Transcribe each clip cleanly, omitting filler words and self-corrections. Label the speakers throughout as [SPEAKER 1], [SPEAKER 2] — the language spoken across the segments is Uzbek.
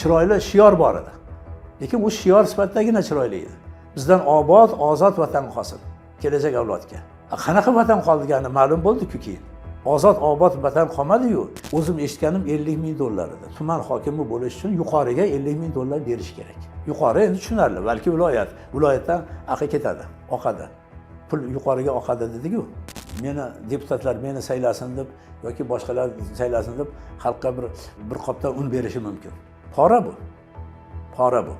[SPEAKER 1] Chiroyli shior bor edi. Lekin u shior sifatidagina chiroyli edi. Bizdan obod, ozod vatan qolsin kelajak avlodga. Qanaqa vatan qolgani ma'lum bo'ldi-ku keyin. Ozod, obod vatan qolmadi-yu. O'zim eshitganim 50 ming dollar edi. Tuman hokimi bo'lish uchun yuqoriga 50 ming dollar berish kerak. Yuqori endi tushunarli, balki viloyat, viloyatdan aqa ketadi, oqadi. Pul yuqoriga oqadi dedi-ku. Meni deputatlar meni saylasin deb yoki boshqalar saylasin deb xalqqa bir qopdan un berishi mumkin. Pora bu. Pora bu.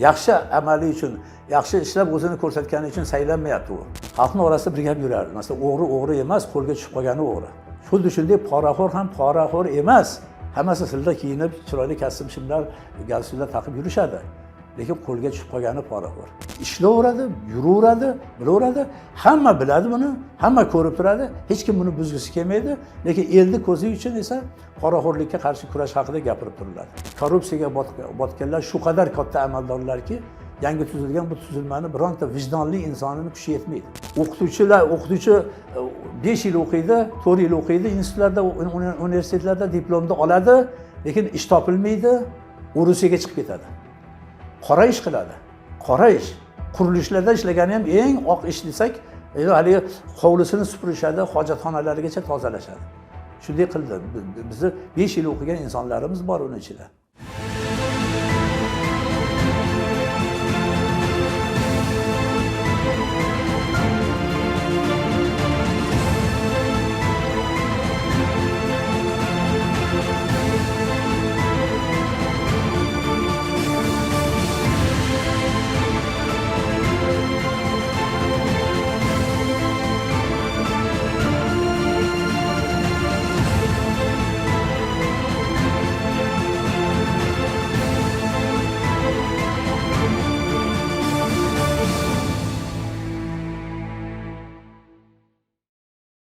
[SPEAKER 1] Yaxshi amali uchun, yaxshi ishlab o'zini ko'rsatgani uchun saylanmayapti u. Xalqning orasida bir gap yurardi. Masalan, o'g'ri o'g'ri emas, qo'lga tushib qolgani o'g'ri. Xuddi shunday poraxo'r ham poraxo'r emas. Hammasi silda kiyinib, chiroyli kostyum shimlar, galstuklar taqib yurishadi. Lekin qo'lga tushib qolgani poraxo'r. Ishlayveradi, yuraveradi, bilaveradi. Hamma biladi buni, hamma ko'rib turadi. Hech kim buni buzgisi kelmaydi. Lekin elni ko'zi uchun esa poraxo'rlikka qarshi kurash haqida gapirib turiladi. Korrupsiyaga botganlar shu qadar katta amaldorlarki, yangi tuzilgan bu tuzilmani bironta vijdonli insonini kuchi yetmaydi. O'qituvchi 5 yil o'qiydi, 4 yil o'qiydi, institutlarda, universitetlarda diplomni oladi, lekin ish topilmaydi, Rusiyaga chiqib ketadi. Qora ish qiladi. Qora ish. Qurilishlarda ishlagani ham eng oq ish desak, haligi hovlisini supurishadi, hojatxonalarigacha tozalashadi. Shunday qildi. Bizni 5 yil o'qigan insonlarimiz bor uni ichida.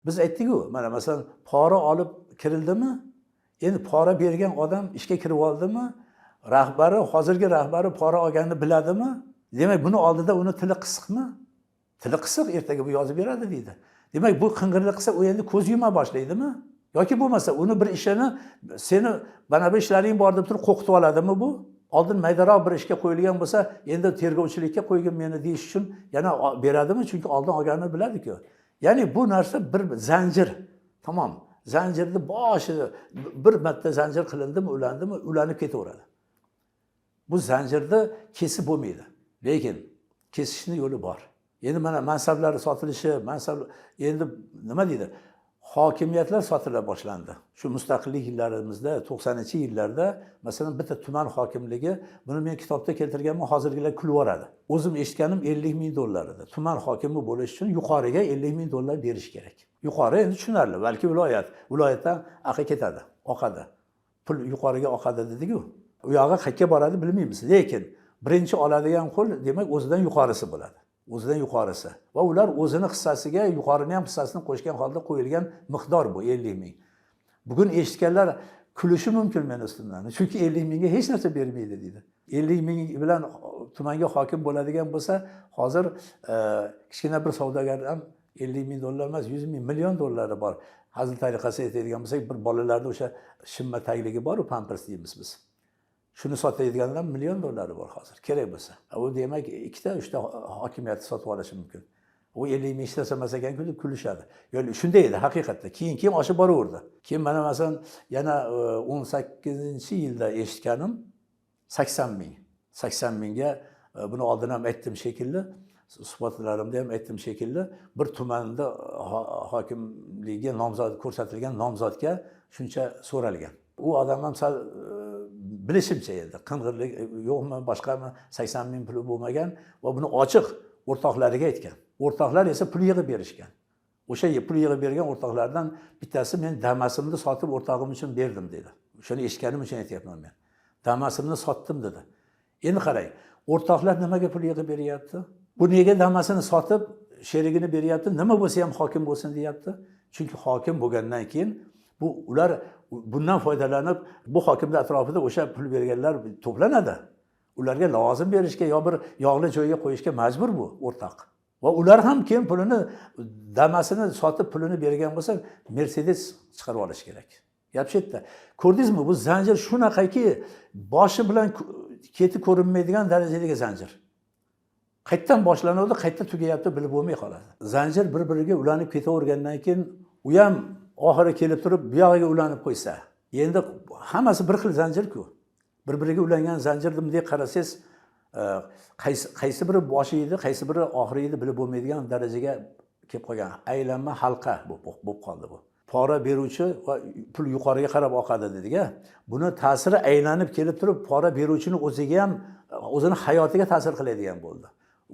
[SPEAKER 1] Biz aytdik-ku, mana masalan, pora olib kirildimi? Endi pora bergan odam ishga kirib oldimi? Rahbari, hozirgi rahbari pora olganini biladimi? Demak, buni oldida uni tili qisiqmi? Tili qisiq, ertaga bu yozib beradi deydi. Demak, bu qing'irlik qilsa, u endi ko'z yuma boshlaydimi? Yoki bo'lmasa, uni bir ishini, seni mana bu ishlaring bor deb turib qo'rqitib oladimi bu? Oldin maydaroq bir ishga qo'yilgan bo'lsa, endi tergovchilikka qo'ygin meni deyish uchun yana beradimi? Chunki oldin olganini biladi-ku. Ya'ni bu narsa bir zanjir. Tamom. Zanjirni boshi bir marta zanjir qilindimi, ulandimi, ulanib ketaveradi. Bu zanjirni kesib bo'lmaydi. Lekin kesishni yo'li bor. Endi mana mansablar sotilishi, mansab endi nima deydi? Hokimiyatlar sotila boshlandi. Shu mustaqillik yillarimizda, 90-yillarda, masalan, bitta tuman hokimligi, buni men kitobda keltirganman, hozirgilar kulib yuboradi. O'zim eshitganim 50 ming dollar edi. Tuman hokimi bo'lish uchun yuqoriga 50 ming dollar berish kerak. Yuqori endi tushunarli, balki viloyat, viloyatdan aqa ketadi, oqadi. Pul yuqoriga oqadi dedi-ku. U yog'i qayerga boradi bilmaymiz, lekin birinchi oladigan qo'l demak o'zidan yuqorisi bo'ladi. O'zidan yuqorisi va ular o'zini hissasiga yuqorini ham hissasini qo'shgan holda qo'yilgan miqdor bu 50 ming. Bugun eshitganlar kulishi mumkin meni ustimdan. Chunki 50 mingga hech narsa bermaydi deydi. 50 ming bilan tumanga hokim bo'ladigan bo'lsa, hozir kichkina bir savdogar ham 50 ming dollar emas, 100 ming, million dollari bor. Hazil tariqasida aytadigan bo'lsak, bir bolalarda o'sha shimma tagligi bor, u pampers deymiz biz. Shuni sotadiganlar million dollari bor hozir, kerak bo'lsa. U demak ikkita, uchta hokimiyatni sotib olishi mumkin. U 50 ming ishlasa emas ekan-ku deb kulishadi. Yo'q, shunday edi haqiqatda. Keyin oshib boraverdi. Keyin mana masalan yana 18-yilda eshitganim 80 ming. 80 mingga buni oldin ham aytdim shekilli, suhbatlarimda ham aytdim shekilli, bir tumanda hokimligiga nomzod ko'rsatilgan nomzodga shuncha so'ralgan. U odam ham sal bilishimcha endi qing'irlik yo'qmi, boshqami, 80 ming puli bo'lmagan va buni ochiq o'rtoqlariga aytgan. O'rtoqlar esa pul yig'ib berishgan. O'sha pul yig'ib bergan o'rtoqlardan bittasi men Damasimni sotib o'rtog'im uchun berdim dedi. Shuni eshitganim uchun aytyapman men. Damasimni sotdim dedi. Endi qarang, o'rtoqlar nimaga pul yig'ib beryapti? Bu nega Damasini sotib sherigini beryapti? Nima bo'lsa ham hokim bo'lsin deyapti. Chunki hokim bo'lgandan keyin bu ular bundan foydalanib bu hokimning atrofida o'sha pul berganlar to'planadi. Ularga lozim berishga yo bir yog'li joyga qo'yishga majbur bu o'rtoq. Va ular ham keyin pulini, Damasini sotib pulini bergan bo'lsa, Mercedes chiqarib olish kerak. Gap shu yerda. Ko'rdingizmi, bu zanjir shunaqaki, boshi bilan keti ko'rinmaydigan darajadagi zanjir. Qayerdan boshlanadi, qayerda tugayapti bilib bo'lmay qoladi. Zanjir bir-biriga ulanib ketavergandan keyin u ham oxiri kelib turib bu yog'iga ulanib qo'ysa, endi hammasi bir xil zanjir-ku. Bir-biriga ulangan zanjirni bunday qarasangiz, qaysi biri boshi edi, qaysi biri oxiri edi bilib bo'lmaydigan darajaga kelib qolgan. Aylanma halqa bo'lib qoldi bu. Pora beruvchi va pul yuqoriga qarab oqadi dedik-a. Buni ta'siri aylanib kelib turib pora beruvchini o'ziga ham, o'zini hayotiga ta'sir qiladigan bo'ldi.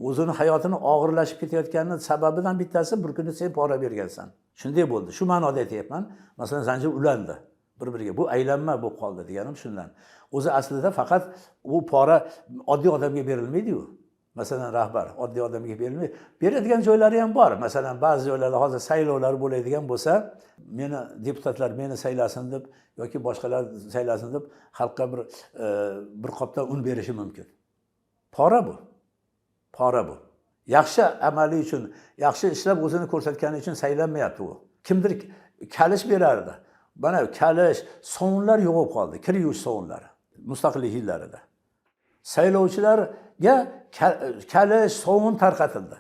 [SPEAKER 1] O'zini hayotini og'irlashib ketayotganini sababidan bittasi bir kuni sen pora bergansan. Shunday bo'ldi. Shu ma'noda aytyapman. Masalan, zanjir ulandi bir-biriga. Bu aylanma bo'lib qoldi deganim shundan. O'zi aslida faqat u pora oddiy odamga berilmaydi-yu. Masalan, rahbar oddiy odamga berilmaydi. Beradigan joylari ham bor. Masalan, ba'zi joylarda hozir saylovlar bo'ladigan bo'lsa, meni deputatlar meni saylasin deb yoki boshqalar saylasin deb xalqqa bir qopdan un berishi mumkin. Pora bu. Pora bu. Yaxshi amali uchun, yaxshi ishlab o'zini ko'rsatgani uchun saylanmayapti u. Kimdir kalish berardi. Mana kalish, sovunlar yo'qolib qoldi, kir yuvish sovunlari mustaqillik yillarida. Saylovchilarga kalish, sovun tarqatildi.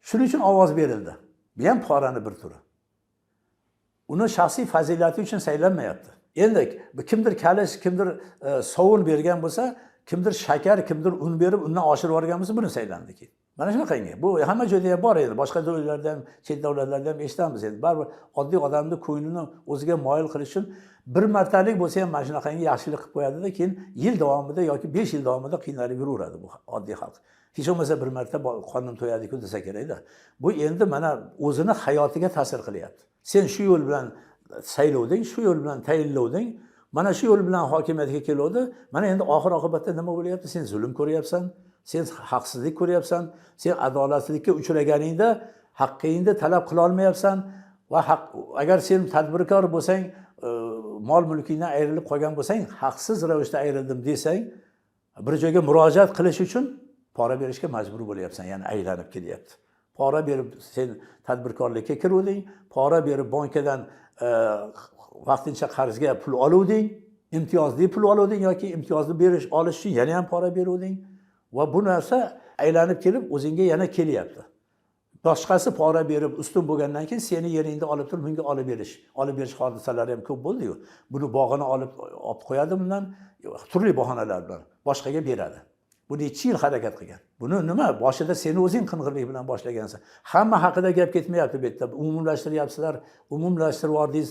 [SPEAKER 1] Shuning uchun ovoz berildi. Bu ham porani bir turi. Uni shaxsiy fazilati uchun saylanmayapti. Endi kimdir kalish, kimdir sovun bergan bo'lsa, kimdir shakar, kimdir un berib, undan oshirib yuborgan bo'lsa, buni saylandi keyin. Mana shunaqangi. Bu hamma joyda ham bor endi. Boshqa joylarda ham, chet davlatlarda ham eshitamiz endi. Baribir oddiy odamni ko'nglini o'ziga moyil qilish uchun bir martalik bo'lsa ham mana shunaqangi yaxshilik qilib qo'yadi-da, keyin yil davomida yoki 5 yil davomida qiynalib yuraveradi bu oddiy xalq. Hech bo'lmasa bir marta qornim to'yadi-ku desa kerak-da. Bu endi mana o'zini hayotiga ta'sir qilyapti. Sen shu yo'l bilan saylovding, shu yo'l bilan tayinlovding, mana shu yo'l bilan hokimiyatga keluvdi. Mana endi oxir oqibatda nima bo'lyapti? Sen zulm ko'ryapsan, sen haqsizlik ko'ryapsan, sen adolatsizlikka uchraganingda haqqingni talab qila olmayapsan va haq, agar sen tadbirkor bo'lsang, mol mulkingdan ayrilib qolgan bo'lsang, haqsiz ravishda ayrildim desang, bir joyga murojaat qilish uchun pora berishga majbur bo'lyapsan, ya'ni aylanib kelyapti. Pora berib sen tadbirkorlikka kiruvding, pora berib bankadan vaqtincha qarzga pul oluvding, imtiyozli pul oluvding yoki imtiyozni berish olish uchun yana ham pora beruvding va bu narsa aylanib kelib o'zingga yana kelyapti. Boshqasi pora berib ustun bo'lgandan keyin seni yeringda olib turib bunga olib berish hodisalari ham ko'p bo'ldi-yu. Buni bog'ini olib qo'yadi bundan turli bahonalar bilan boshqaga beradi. Bu necha yil harakat qilgan. Buni nima boshida seni o'zing qing'irlik bilan boshlagansan. Hamma haqida gap ketmayapti bu yerda. Umumlashtiryapsizlar, umumlashtirib yubordingiz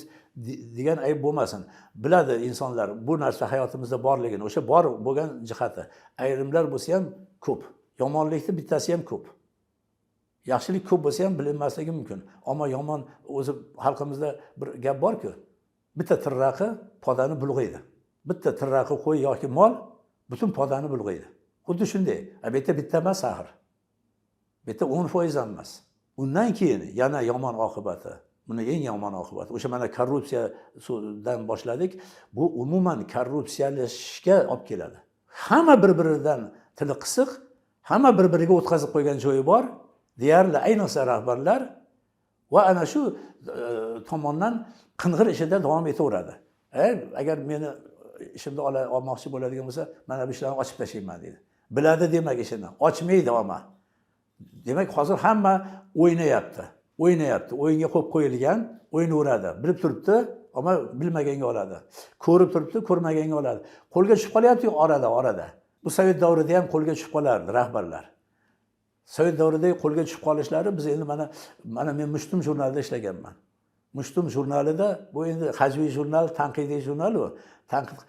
[SPEAKER 1] degan ayb bo'lmasin. Biladi insonlar bu narsa hayotimizda borligini, o'sha bor bo'lgan jihati. Ayrimlar bo'lsa ham ko'p. Yomonlikni bittasi ham ko'p. Yaxshilik ko'p bo'lsa ham bilinmasligi mumkin. Ammo yomon o'zi xalqimizda bir gap bor-ku. Bitta tirraqi podani bulg'aydi. Bitta tirraqi qo'y yoki mol butun podani bulg'aydi. Xuddi shunday. Bu yerda bitta emas axir. Bu yerda 10% ham emas. Undan keyin yana yomon oqibati. Buni eng yomon oqibati. O'sha mana korrupsiyadan boshladik. Bu umuman korrupsiyalashishga olib keladi. Hamma bir-biridan tili qisiq, hamma bir-biriga o'tkazib qo'ygan joyi bor. Deyarli ayniqsa rahbarlar va ana shu tomondan qing'ir ishida davom etaveradi. Agar meni ishimni olmoqchi bo'ladigan bo'lsa, mana bu ishlarni ochib tashlayman deydi. Biladi demak ishini, ochmaydi ammo. Demak, hozir hamma o'ynayapti. O'ynayapti. O'yinga qo'yib qo'yilgan, o'ynaveradi. Bilib turibdi, ammo bilmaganga oladi. Ko'rib turibdi, ko'rmaganga oladi. Qo'lga tushib qolyapti orada. Bu sovet davrida ham qo'lga tushib qolardi rahbarlar. Sovet davridagi qo'lga tushib qolishlari biz endi mana men Mushtum jurnalida ishlaganman. Mushtum jurnalida bu endi hajviy jurnal, tanqidiy jurnal u. Tanqid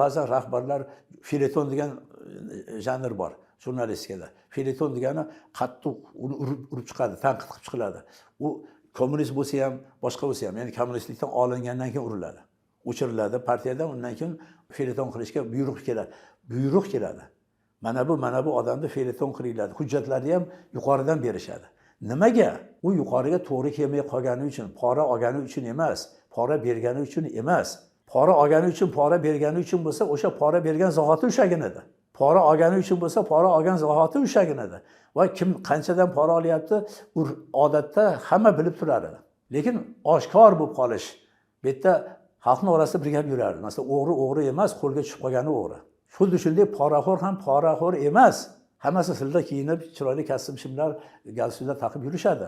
[SPEAKER 1] ba'zan rahbarlar feleton degan janr bor jurnalistikada. Feleton degani qattiq uni urib chiqadi, tanqid qilib chiqiladi. U kommunist bo'lsa ham, boshqa bo'lsa ham, ya'ni kommunistlikdan olingandan keyin uriladi. O'chiriladi partiyadan, undan keyin feleton qilishga buyruq keladi. Buyruq keladi. Mana bu odamni feleton qilinglar. Hujjatlarni ham yuqoridan berishadi. Nimaga? U yuqoriga to'g'ri kelmay qolgani uchun, pora olgani uchun emas, pora bergani uchun emas. Pora olgani uchun, pora bergani uchun bo'lsa, o'sha pora bergan zahoti ushlagin edi. Pora olgani uchun bo'lsa, pora olgan zahoti ushlagin edi. Va kim qanchadan pora olyapti, odatda hamma bilib turar edi. Lekin oshkor bo'lib qolish, bu yerda Xalqni orasida bir gap yurardi. Masalan, o'g'ri o'g'ri emas, qo'lga tushib qolgani o'g'ri. Xuddi shunday poraxo'r ham poraxo'r emas. Hammasi silliq kiyinib, chiroyli kostyum shimlar, galstuklar taqib yurishadi.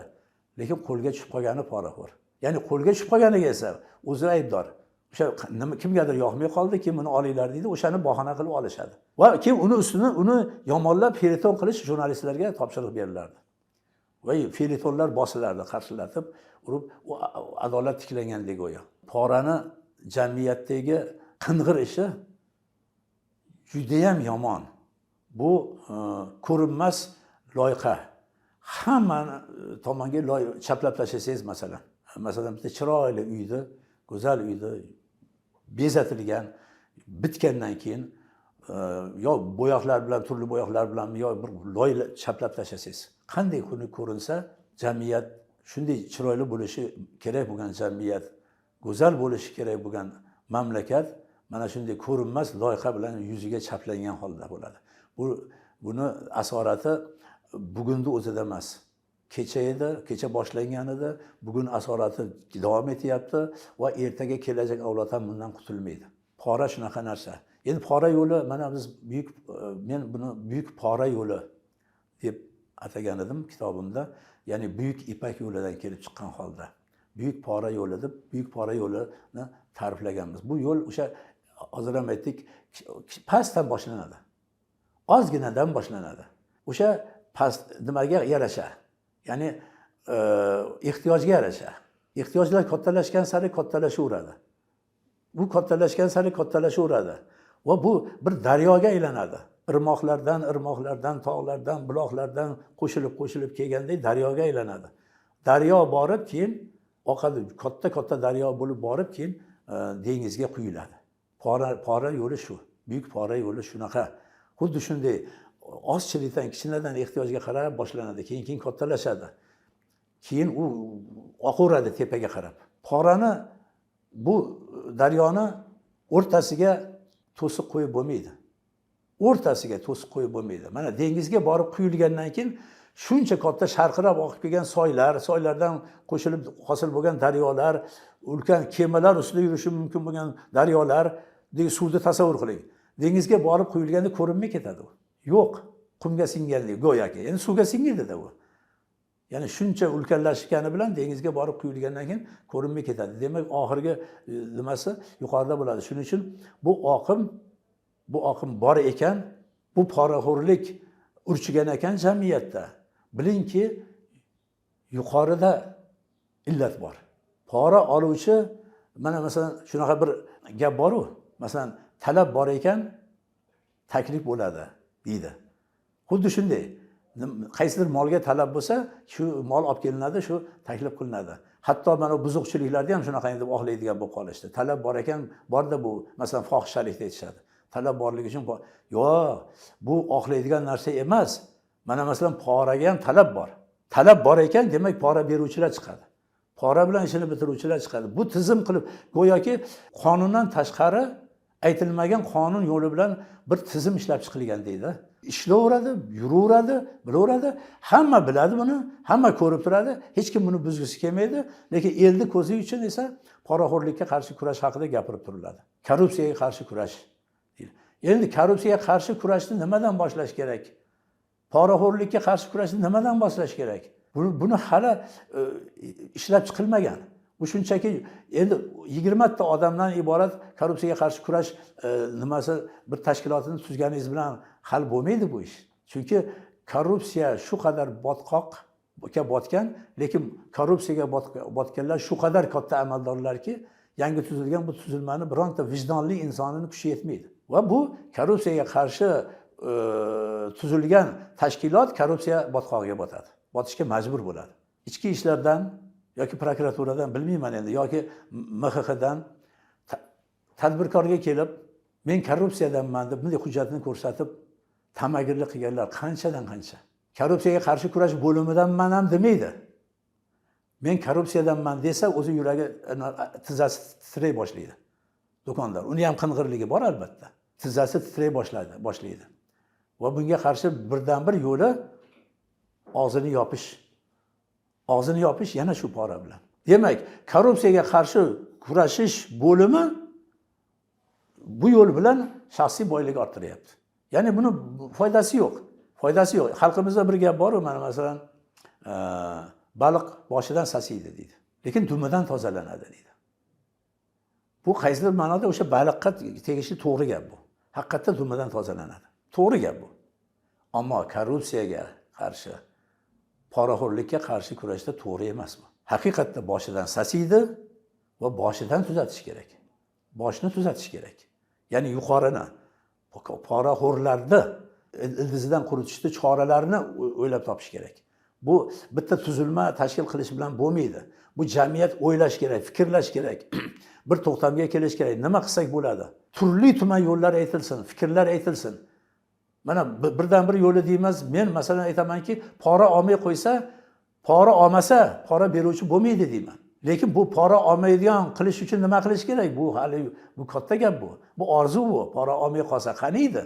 [SPEAKER 1] Lekin qo'lga tushib qolgani poraxo'r. Ya'ni qo'lga tushib qolganiga esa o'zi aybdor. O'sha nima kimgadir yoqmay qoldi, keyin buni olinglar deydi, o'shani bahona qilib olishadi. Va keyin uni ustini uni yomonlab feleton qilish jurnalistlarga topshiriq berilardi. Va feletonlar bosilardi, qarshillatib, urib, u adolat tiklangandek go'yo. Porani jamiyatdagi qing'ir ishi judayam yomon. Bu ko'rinmas loyqa. Hammani tomonga loy chaplab tashlasangiz masalan. Masalan, bitta chiroyli uyni, go'zal uyni bezatilgan, bitgandan keyin yo bo'yoqlar bilan, turli bo'yoqlar bilan yo bir loy chaplab tashlasangiz, qanday xunuk ko'rinsa, jamiyat shunday chiroyli bo'lishi kerak bo'lgan jamiyat, go'zal bo'lishi kerak bo'lgan mamlakat mana shunday ko'rinmas loyqa bilan yuziga chaplangan holda bo'ladi. Buni asorati bugunni o'zida emas. Kecha edi, kecha boshlangan edi, bugun asorati davom etyapti va ertaga kelajak avlod ham bundan qutulmaydi. Pora shunaqa narsa. Endi pora yo'li, mana biz buyuk, men buni buyuk pora yo'li deb atagan edim kitobimda. Ya'ni buyuk ipak yo'lidan kelib chiqqan holda buyuk pora yo'li deb buyuk pora yo'lini ta'riflaganmiz. Bu yo'l o'sha hozir ham aytdik, pastdan boshlanadi. Ozginadan boshlanadi. O'sha past nimaga yarasha? Ya'ni ehtiyojga yarasha. Ehtiyojlar kattalashgan sari kattalashaveradi. Bu kattalashgan sari kattalashaveradi. Va bu bir daryoga aylanadi. Irmoqlardan, irmoqlardan, tog'lardan, buloqlardan qo'shilib-qo'shilib kelgandek daryoga aylanadi. Daryo borib keyin oqadi, katta-katta daryo bo'lib borib keyin dengizga quyiladi. Pora yo'li shu. Buyuk pora yo'li shunaqa. Xuddi shunday ozchilikdan, kichkinadan ehtiyojga qarab boshlanadi, keyin kattalashadi. Keyin u oqaveradi tepaga qarab. Porani bu daryoni o'rtasiga to'siq qo'yib bo'lmaydi. O'rtasiga to'siq qo'yib bo'lmaydi. Mana dengizga borib quyilgandan keyin shuncha katta sharqirab oqib kelgan soylar, soylardan qo'shilib hosil bo'lgan daryolar, ulkan kemalar ustida yurishi mumkin bo'lgan daryolar, suvni tasavvur qiling. Dengizga borib quyilganda ko'rinmay ketadi u. Yo'q, qumga singandek go'yoki. Endi suvga singadi-da u. Ya'ni shuncha ulkanlashgani bilan dengizga borib quyilgandan keyin ko'rinmay ketadi. Demak, oxirgi nimasi yuqorida bo'ladi. Shuning uchun bu oqim bor ekan, bu poraxo'rlik urchigan ekan jamiyatda. Bilingki, yuqorida illat bor. Pora oluvchi, mana masalan shunaqa bir gap bor-u, masalan, talab bor ekan, taklif bo'ladi deydi. Xuddi shunday. Qaysidir molga talab bo'lsa, shu mol olib kelinadi, shu taklif qilinadi. Hatto mana buzuqchiliklarda ham shunaqa deb oqlaydigan bo'lib qolishdi. Talab bor ekan, borda bu, masalan, fohishalikda aytishadi. Talab borligi uchun yo'q, bu oqlaydigan narsa emas. Mana masalan poraga ham talab bor. Talab bor ekan, demak pora beruvchilar chiqadi. Pora bilan ishini bitiruvchilar chiqadi. Bu tizim qilib, go'yoki qonundan tashqari aytilmagan qonun yo'li bilan bir tizim ishlab chiqilgan deydi. Ishlayveradi, yuraveradi, bilaveradi. Hamma biladi buni, hamma ko'rib turadi. Hech kim buni buzgisi kelmaydi, lekin elni ko'zi uchun esa poraxo'rlikka qarshi kurash haqida gapirib turiladi. Korrupsiyaga qarshi kurash. Endi korrupsiyaga qarshi kurashni nimadan boshlash kerak? Poraxo'rlikka qarshi kurashni nimadan boshlash kerak? Buni hali ishlab chiqilmagan. Bu shunchaki endi 20 ta odamdan iborat korrupsiyaga qarshi kurash nimasi bir tashkilotini tuzganingiz bilan hal bo'lmaydi bu ish. Chunki korrupsiya shu qadar botqoqqa botgan, lekin korrupsiyaga botganlar shu qadar katta amaldorlarki, yangi tuzilgan bu tuzilmani bironta vijdonli insonini kuchi yetmaydi. Va bu korrupsiyaga qarshi tuzilgan tashkilot korrupsiya botqog'iga botadi. Botishga majbur bo'ladi. Ichki ishlardan yoki prokuraturadan bilmayman endi yoki MXXdan tadbirkorga kelib men korrupsiyadanman deb bunday hujjatni ko'rsatib tamagirlik qilganlar qanchadan qancha. Korrupsiyaga qarshi kurash bo'limidanman ham demaydi. Men korrupsiyadanman desa o'zi yuragi tizzasi titray boshlaydi. Do'kondor. Uni ham qing'irligi bor albatta. Tizzasi titray boshlaydi. Va bunga qarshi birdan bir yo'li og'zini yopish. Og'zini yopish yana shu pora bilan. Demak, korrupsiyaga qarshi kurashish bo'limi bu yo'l bilan shaxsiy boylik orttiryapti. Ya'ni buni foydasi yo'q. Foydasi yo'q. Xalqimizda bir gap bor, mana masalan, baliq boshidan sasiydi deydi. Lekin dumidan tozalanadi deydi. Bu qaysidir ma'noda o'sha baliqqa tegishli to'g'ri gap bu. Haqiqatda dumidan tozalanadi. To'g'ri gap bu. Ammo korrupsiyaga qarshi, poraxo'rlikka qarshi kurashda to'g'ri emas bu. Haqiqatda boshidan sasiydi va boshidan tuzatish kerak. Boshni tuzatish kerak. Ya'ni yuqorini, poraxo'rlarni ildizidan quritishni choralarini o'ylab topish kerak. Bu bitta tuzilma tashkil qilish bilan bo'lmaydi. Bu jamiyat o'ylash kerak, fikrlash kerak. Bir to'xtamga kelish kerak. Nima qilsak bo'ladi? Turli tuman yo'llar aytilsin, fikrlar aytilsin. Mana birdan bir yo'li deymiz. Men masalan aytamanki, pora olmay qo'ysa, pora olmasa, pora beruvchi bo'lmaydi deyman. Lekin bu pora olmaydigan qilish uchun nima qilish kerak? Bu hali bu katta gap bu. Bu orzu bu. Pora olmay qolsa qaniydi?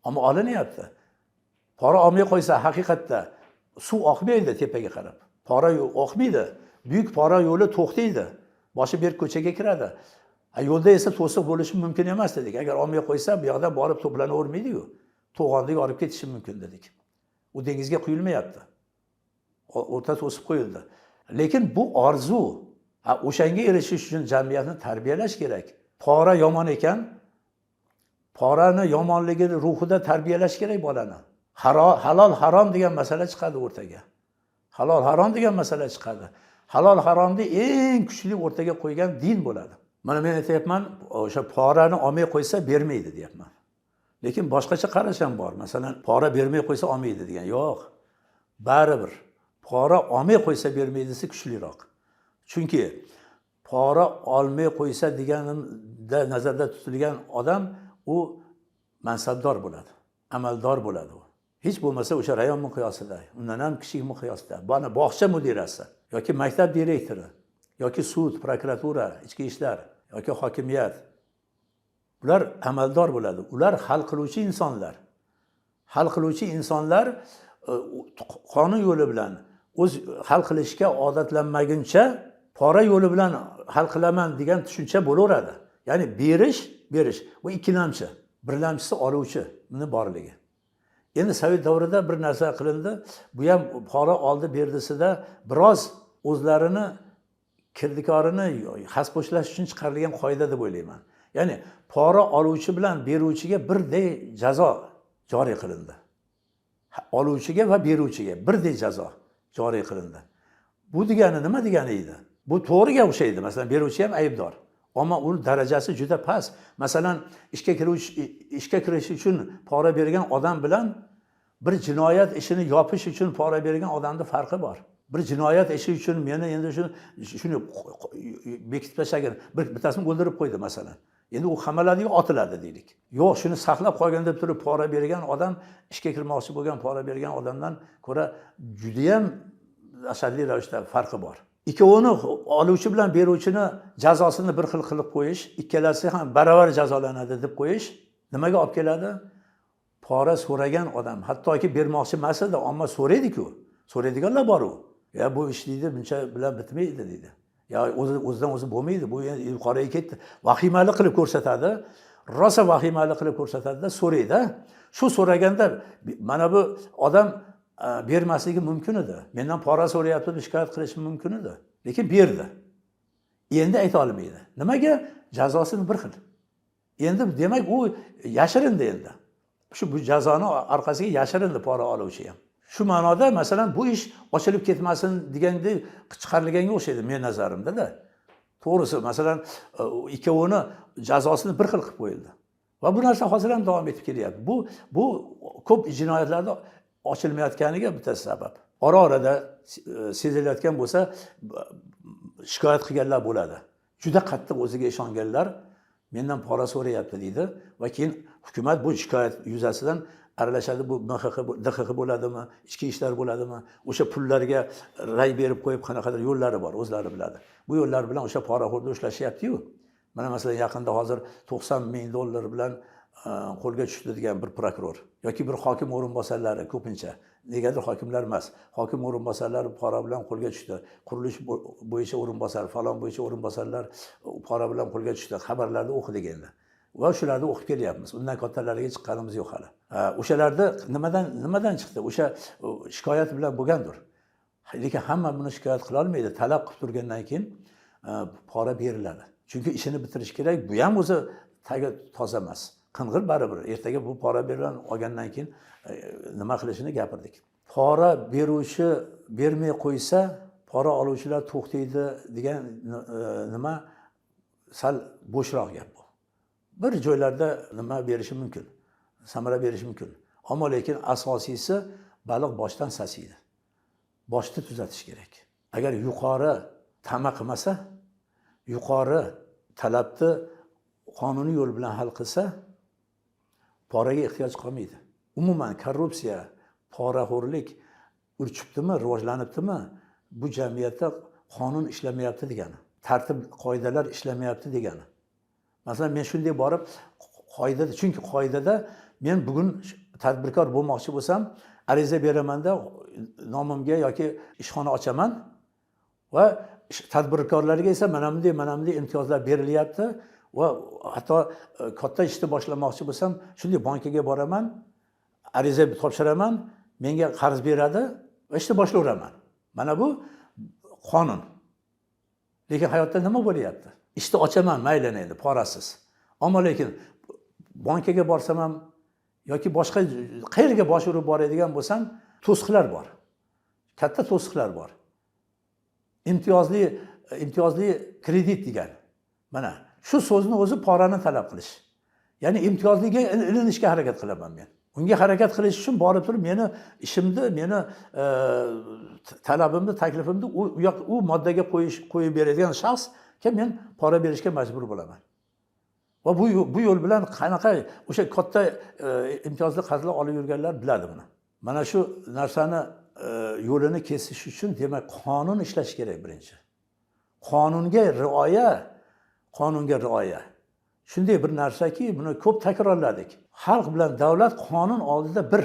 [SPEAKER 1] Ammo olinyapti. Pora olmay qo'ysa haqiqatda suv oqmaydi tepaga qarab. Pora oqmaydi. Buyuk pora yo'li to'xtaydi. Boshi berk ko'chaga kiradi. Yo'lda esa to'siq bo'lishi mumkin emas dedik. Agar olmay qo'ysa, bu yoqdan borib to'planavermaydi-yu. To'g'onda yorib ketishi mumkin dedik. U dengizga quyilmayapti. O'rta to'sib qo'yildi. Lekin bu orzu. O'shanga erishish uchun jamiyatni tarbiyalash kerak. Pora yomon ekan, porani yomonligini ruhida tarbiyalash kerak bolani. Halol harom degan masala chiqadi o'rtaga. Halol harom degan masala chiqadi. Halol haromni eng kuchli o'rtaga qo'ygan din bo'ladi. Mana men aytyapman, o'sha porani olmay qo'ysa bermaydi deyapman. Lekin boshqacha qarash ham bor. Masalan, pora bermay qo'ysa olmaydi degan. Yo'q. Baribir pora olmay qo'ysa bermaydisi kuchliroq. Chunki pora olmay qo'ysa deganimda nazarda tutilgan odam u mansabdor bo'ladi, amaldor bo'ladi u. Hech bo'lmasa o'sha rayon miqyosida, undan ham kichik miqyosda, mana bog'cha mudirasi yoki maktab direktori yoki sud, prokuratura, ichki ishlar yoki hokimiyat, ular amaldor bo'ladi. Ular hal qiluvchi insonlar. Hal qiluvchi insonlar qonun yo'li bilan o'z hal qilishga odatlanmaguncha pora yo'li bilan hal qilaman degan tushuncha bo'laveradi. Ya'ni berish bu ikkilamchi, birlamchisi oluvchi uni borligi. Endi Sovet davrida bir narsa qilindi. Bu ham pora oldi berdisida biroz o'zlarini kirdikorini xaspo'shlash uchun chiqarilgan qoida deb o'ylayman. Ya'ni pora oluvchi bilan beruvchiga birdek jazo joriy qilindi. Oluvchiga va beruvchiga birdek jazo joriy qilindi. Bu degani nima degani edi? Bu to'g'riga o'xshaydi. Masalan, beruvchi ham aybdor. Ammo uni darajasi juda past. Masalan, ishga kirish uchun pora bergan odam bilan bir jinoyat ishini yopish uchun pora bergan odamning farqi bor. Bir jinoyat ishi uchun meni endi shuni bekitib tashlagan, bittasini o'ldirib qo'ydi masalan. Endi u qamaladi-yu, otiladi deylik. Yo'q, shuni saqlab qolgan deb turib pora bergan odam ishga kirmoqchi bo'lgan pora bergan odamdan ko'ra juda ham dahshatli ravishda farqi bor. Ikkovini oluvchi bilan beruvchini jazosini bir xil qilib qo'yish, ikkalasi ham baravar jazolanadi deb qo'yish nimaga olib keladi? Pora so'ragan odam, hattoki bermoqchi emas edi, ammo so'raydi-ku. So'raydiganlar bor u. Ya bu ish deydi, buncha bilan bitmaydi deydi. Ya o'zidan o'zi bo'lmaydi, bu endi yuqoriga ketdi. Vahimali qilib ko'rsatadi. Rosa vahimali qilib ko'rsatadi-da, so'raydi. Shu so'raganda mana bu odam bermasligi mumkin edi. Mendan pora so'rayapti deb shikoyat qilishi mumkin edi. Lekin berdi. Endi ayta olmaydi. Nimaga? Jazosini bir xil. Endi demak u yashirindi endi. Shu bu jazoni orqasiga yashirindi pora oluvchi ham. Shu ma'noda masalan bu ish ochilib ketmasin degandek chiqarilganga o'xshaydi men nazarimda-da. To'g'risi masalan ikkovini jazosini bir xil qilib qo'yildi. Va bu narsa hozir ham davom etib kelyapti. Bu ko'p jinoyatlarda ochilmayotganiga bitta sabab. Ora-orada sezilayotgan bo'lsa shikoyat qilganlar bo'ladi. Juda qattiq o'ziga ishonganlar mendan pora so'rayapti deydi va keyin hukumat bu shikoyat yuzasidan aralashadi. Bu MXX, DXX bo'ladimi, ichki ishlar bo'ladimi, o'sha pullarga ray berib qo'yib qanaqadir yo'llari bor, o'zlari biladi. Bu yo'llar bilan o'sha poraxo'rni ushlashyapti-yu. Mana masalan yaqinda hozir 90 ming dollar bilan qo'lga tushdi degan bir prokuror yoki bir hokim o'rinbosarlari, ko'pincha negadir hokimlar emas, hokim o'rinbosarlari pora bilan qo'lga tushdi, qurilish bo'yicha o'rinbosar, falon bo'yicha o'rinbosarlar pora bilan qo'lga tushdi, xabarlarda o'qidik endi. Va shularni o'qib kelyapmiz. Undan kattalariga chiqqanimiz yo'q hali. O'shalarda nimadan chiqdi? O'sha shikoyat bilan bo'lgandir. Lekin hamma buni shikoyat qila olmaydi. Talab qilib turgandan keyin pora beriladi. Chunki ishini bitirish kerak. Bu ham o'zi tagi toza emas. Qing'ir baribir. Ertaga bu pora berilgan olgandan keyin nima qilishini gapirdik. Pora beruvchi bermay qo'ysa, pora oluvchilar to'xtaydi degan nima sal bo'shroq gap bu. Bir joylarda nima berishi mumkin, samara berishi mumkin. Ammo lekin asosiysi baliq boshdan sasiydi. Boshni tuzatish kerak. Agar yuqori tama qilmasa, yuqori talabni qonuniy yo'l bilan hal qilsa, poraga ehtiyoj qolmaydi. Umuman korrupsiya, poraxo'rlik urchibdimi, rivojlanibdimi, bu jamiyatda qonun ishlamayapti degani, tartib qoidalar ishlamayapti degani. Masalan, men shunday borib qoidada, chunki qoidada men bugun tadbirkor bo'lmoqchi bo'lsam, ariza beramanda nomimga yoki ishxona ochaman va tadbirkorlarga esa mana bunday imtiyozlar berilyapti va hatto katta ishni boshlamoqchi bo'lsam, shunday bankaga boraman, ariza topshiraman, menga qarz beradi va ishni boshlayveraman. Mana bu qonun. Lekin hayotda nima bo'lyapti? Ishni ochaman, mayli endi porasiz. Ammo lekin bankaga borsam ham yoki boshqa qayerga bosh urib boradigan bo'lsam, to'siqlar bor. Katta to'siqlar bor. Imtiyozli kredit degan. Mana shu so'zni o'zi porani talab qilish. Ya'ni imtiyozliga ilinishga harakat qilaman men. Unga harakat qilish uchun borib turib meni ishimni, meni talabimni, taklifimni u moddaga qo'yib beradigan shaxsga men pora berishga majbur bo'laman. Va bu yo'l bilan qanaqa o'sha katta imtiyozli qarzlar olib yurganlar biladi buni. Mana shu narsani yo'lini kesish uchun demak qonun ishlashi kerak birinchi. Qonunga rioya, qonunga rioya. Shunday bir narsaki, buni ko'p takrorladik. Xalq bilan davlat qonun oldida bir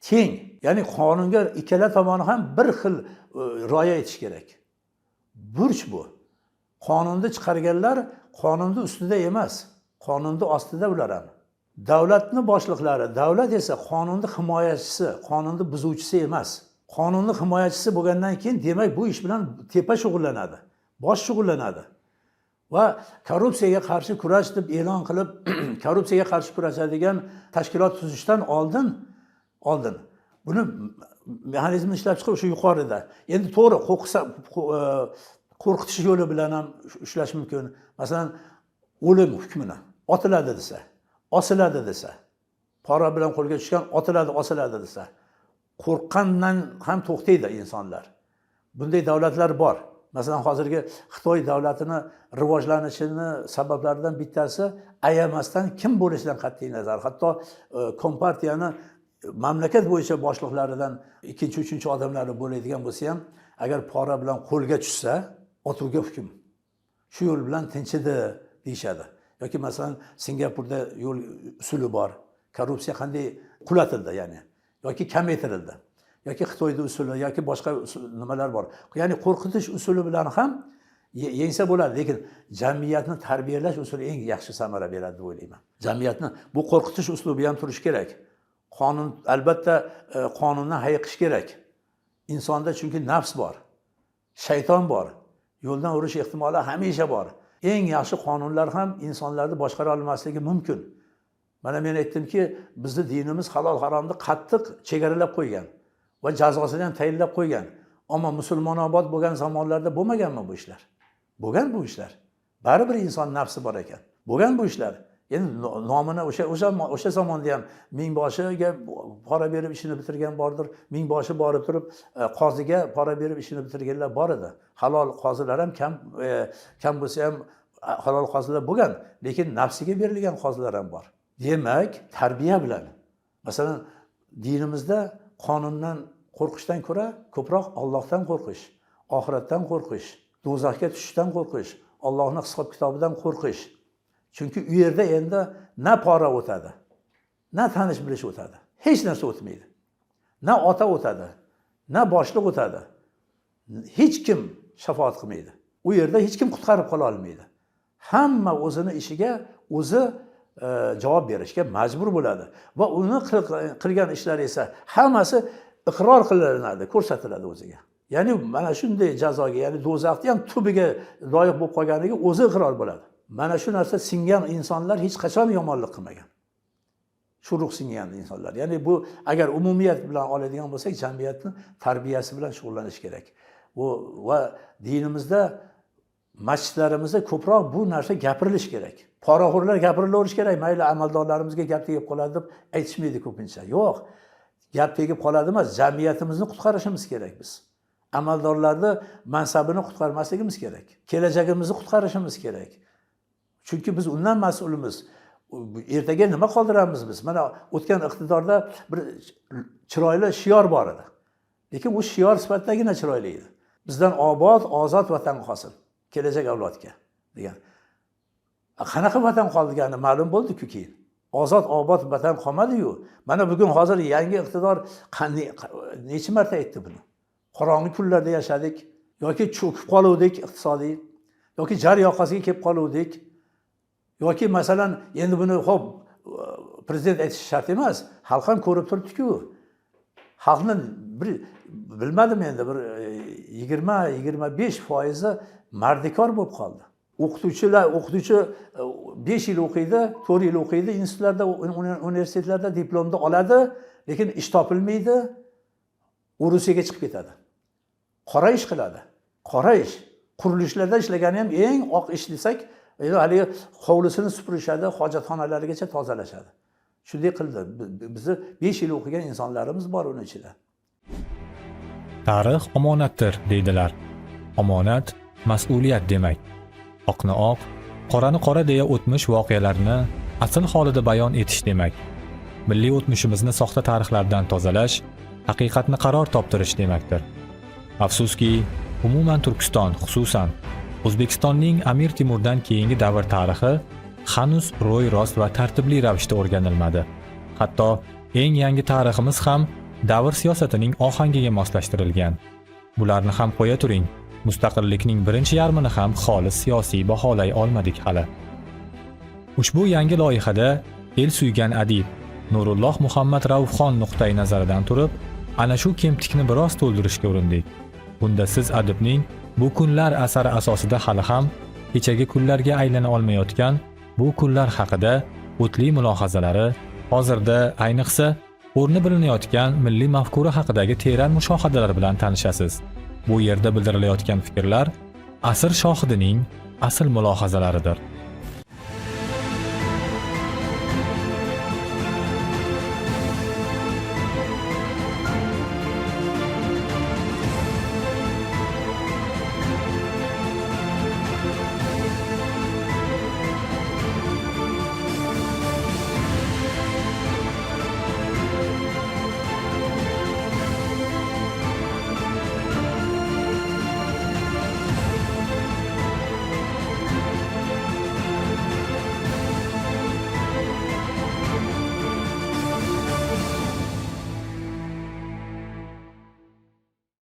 [SPEAKER 1] teng. Ya'ni qonunga ikkala tomoni ham bir xil rioya etish kerak. Burch bu. Qonunni chiqarganlar qonunni ustida emas, qonunni ostida ular ham. Davlatni boshliqlari, davlat esa qonunni himoyachisi, qonunni buzuvchisi emas. Qonunni himoyachisi bo'lgandan keyin demak bu ish bilan tepa shug'ullanadi, bosh shug'ullanadi. Va korrupsiyaga qarshi kurash deb e'lon qilib, korrupsiyaga qarshi kurashadigan tashkilot tuzishdan oldin buni mexanizmni ishlab chiqib o'sha yuqorida. Endi to'g'ri, qo'rqitish yo'li bilan ham ushlash mumkin. Masalan, o'lim hukmini otiladi desa, osiladi desa, pora bilan qo'lga tushgan otiladi, osiladi desa, qo'rqqandan ham to'xtaydi insonlar. Bunday davlatlar bor. Masalan, hozirgi Xitoy davlatini rivojlanishini sabablaridan bittasi ayamasdan kim bo'lishidan qat'iy nazar, hatto kompartiyani mamlakat bo'yicha boshliqlaridan ikkinchi, uchinchi odamlari bo'ladigan bo'lsa ham, agar pora bilan qo'lga tushsa, otuvga hukm. Shu yo'l bilan tinchidi deyishadi. Yoki masalan, Singapurda yo'l usuli bor. Korrupsiya qanday qulatildi, ya'ni yoki kamaytirildi. Yoki Xitoyda usuli yoki boshqa nimalar bor. Ya'ni qo'rqitish usuli bilan ham yengsa bo'ladi, lekin jamiyatni tarbiyalash usuli eng yaxshi samara beradi deb o'ylayman. Jamiyatni bu qo'rqitish uslubi ham turishi kerak. Qonun albatta qonundan hayiqish kerak. Insonda chunki nafs bor, shayton bor. Yo'ldan urish ehtimoli hamisha bor. Eng yaxshi qonunlar ham insonlarni boshqara olmasligi mumkin. Mana men aytdimki, bizni dinimiz halol haromni qattiq chegaralab qo'ygan va jazosini ham tayinlab qo'ygan. Ammo musulmonobod bo'lgan zamonlarda bo'lmaganmi bu ishlar? Bo'lgan bu ishlar. Baribir inson nafsi bor ekan. Bo'lgan bu ishlar. Endi nomini o'sha zamonda ham mingboshiga pora berib ishini bitirgan bordir, mingboshi borib turib qoziga pora berib ishini bitirganlar bor edi. Halol qozilar ham kam bo'lsa ham halol qozilar bo'lgan, lekin nafsiga berilgan qozilar ham bor. Demak, tarbiya bilan. Masalan, dinimizda qonundan qo'rqishdan ko'ra ko'proq Allohdan qo'rqish, oxiratdan qo'rqish, do'zaxga tushishdan qo'rqish, Allohning hisob kitobidan qo'rqish. Chunki u yerda endi na pora o'tadi, na tanish bilish o'tadi, hech narsa o'tmaydi. Na ota o'tadi, na boshliq o'tadi. Hech kim shafoat qilmaydi. U yerda hech kim qutqarib qola olmaydi. Hamma o'zini ishiga o'zi javob berishga majbur bo'ladi va uni qilgan ishlari esa hammasi iqror qilinadi, ko'rsatiladi o'ziga. Ya'ni mana shunday jazoga, ya'ni do'zaxni ham tubiga loyiq bo'lib qolganiga o'zi iqror bo'ladi. Mana shu narsa singan insonlar hech qachon yomonlik qilmagan. Shu ruh singan insonlar. Ya'ni bu agar umumiyat bilan oladigan bo'lsak, jamiyatni tarbiyasi bilan shug'ullanish kerak. Bu va dinimizda, masjidlarimizda ko'proq bu narsa gapirilishi kerak. Poraxo'rlar gapirilaverishi kerak, mayli amaldorlarimizga gap tegib qoladi deb aytishmaydi ko'pincha. Yo'q, gap tegib qoladi emas, jamiyatimizni qutqarishimiz kerak biz. Amaldorlarni mansabini qutqarmasligimiz kerak. Kelajagimizni qutqarishimiz kerak. Chunki biz undan mas'ulmiz. Ertaga nima qoldiramiz biz? Mana o'tgan iqtidorda bir chiroyli shior bor edi. Lekin u shior sifatidagina chiroyli edi. Bizdan obod, ozod vatan qolsin kelajak avlodga degan. Qanaqa vatan qoldigani ma'lum bo'ldi-ku keyin. Ozod, obod vatan qolmadi-yu. Mana bugun hozir yangi iqtidor necha marta aytdi buni. Qorong'i kunlarda yashadik, yoki cho'kib qoluvdik iqtisodiy, yoki jar yoqasiga kelib qoluvdik, yoki masalan endi buni xo'p prezident aytishi shart emas, xalq ham ko'rib turibdi-ku. Xalqni bir bilmadim endi bir 20-25% mardikor bo'lib qoldi. O'qituvchilar, o'qituvchi 5 yil o'qiydi, 4 yil o'qiydi institutlarda, universitetlarda diplomni oladi, lekin ish topilmaydi. U Rossiyaga chiqib ketadi. Qora ish qiladi. Qora ish. Qurilishlarda ishlagani ham eng oq ish desak, endi haligi hovlisini supurishadi, hojatxonalarigacha tozalashadi. Shunday qildi. Bizni 5 yil o'qigan insonlarimiz bor uni ichida.
[SPEAKER 2] Tarix omonatdir deydilar. Omonat mas'uliyat demak. Oqni oq, qorani qora deya o'tmish voqealarni asl holida bayon etish demak. Milliy o'tmishimizni soxta tarixlardan tozalash, haqiqatni qaror toptirish demakdir. Afsuski, umuman Turkiston, xususan O'zbekistonning Amir Temurdan keyingi davr tarixi hanuz ro'y-rost va tartibli ravishda o'rganilmadi. Hatto eng yangi tariximiz ham davr siyosatining ohangiga moslashtirilgan. Bularni ham qo'ya turing. Mustaqillikning birinchi yarmini ham xolis siyosiy baholay olmadik hali. Ushbu yangi loyihada el suygan adib Nurulloh Muhammad Raufxon nuqtai nazaridan turib, ana shu kemtikni biroz to'ldirishga urindik. Bunda siz adibning bu kunlar asari asosida hali ham kechagi kunlarga aylana olmayotgan bu kunlar haqida o'tli mulohazalari, hozirda ayniqsa o'rni bilinayotgan milliy mafkura haqidagi teran mushohadalar bilan tanishasiz. Bu yerda bildirilayotgan fikrlar asr shohidining asl mulohazalaridir.